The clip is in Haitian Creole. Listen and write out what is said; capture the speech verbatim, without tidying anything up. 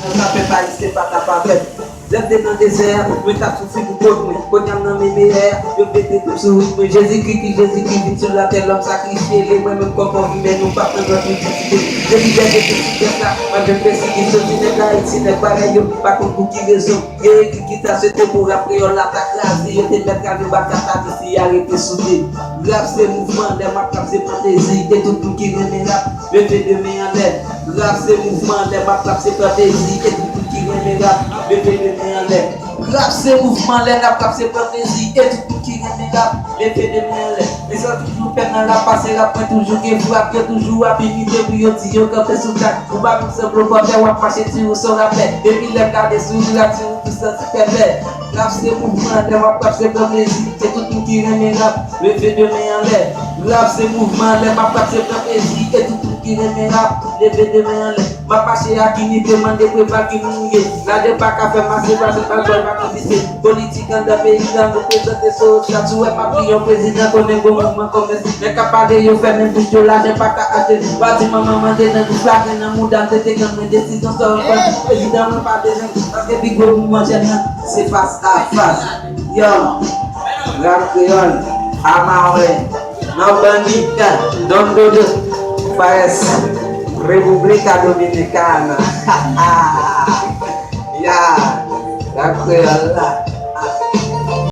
Sa pèp ayisyen pa t ap avè m. Lè m te nan dezè a, mwen t ap soufri pou kont mwen. Kounye a m nan men meyè a, yo mete tou sou wout mwen. Jezikri ki Jezikri vin sou latè, lòm sakrifye li. Mwen menm kòm on imen, nou p ap nan lòt inisite. Depi dènye ti tèks la, mwen menm pèsikisyon ti nèg Ayiti, nèg parèy yo, pa konn pou ki rezon. Yo ekri ki ta se te pou rap kreyòl la ta kraze, yo te mèt rale baka ta di si a rete soude. Rap se mouvman, lè m ap rap se pran plezi, e tout moun ki renmen rap, leve de men anlè. Rap se mouvman, lè m ap rap se pran plezi, e tout moun ki renmen rap, leve de men anlè. Rap se mouvman, lè n ap rap se pran plezi, e tout moun ki renmen rap, leve de men anlè. Men sa toujou fè nan rap, pase rap mwen toujou gen frap, yo toujou ap imite pou yo di yo kanpe sou tak. Ou pa menm sanble w pòtè, w ap mache di ou se on rapè. Depi lè m gade sou rap, di ou tou santi pèpè. Rap se mouvman, lè w ap rap se pran plezi, e tout moun ki renmen rap, leve de men anlè. Rap se mouvman, lè m ap rap se pran plezi, e tout moun ki renmen rap, leve de men anlè. M ap mache ak inite, mande Preval ki moun ou ye. Lajè pa ka fè m mase, pa se pa bòl, pa konfise. Politik anndan peyi a, nou prezante sou sa. Tou wè m ap di yon prezidan konnen gwo mouvman kòmès. Nèg k ap pale yo fèmen bouch yo, lajè pa ka achte. Pa di manman mande nan bouch la, gen nan mouda m, tete gang mwen desizyon sa yo pran. Prezidan mwen pa bezwen, paske pi gwo mouvman jèn nan, se fas a fas. Yo, rap kreyòl, a Mawè, nan Banika, Don Dodo, Faes, República Dominicana. Ya, rap kreyòl la.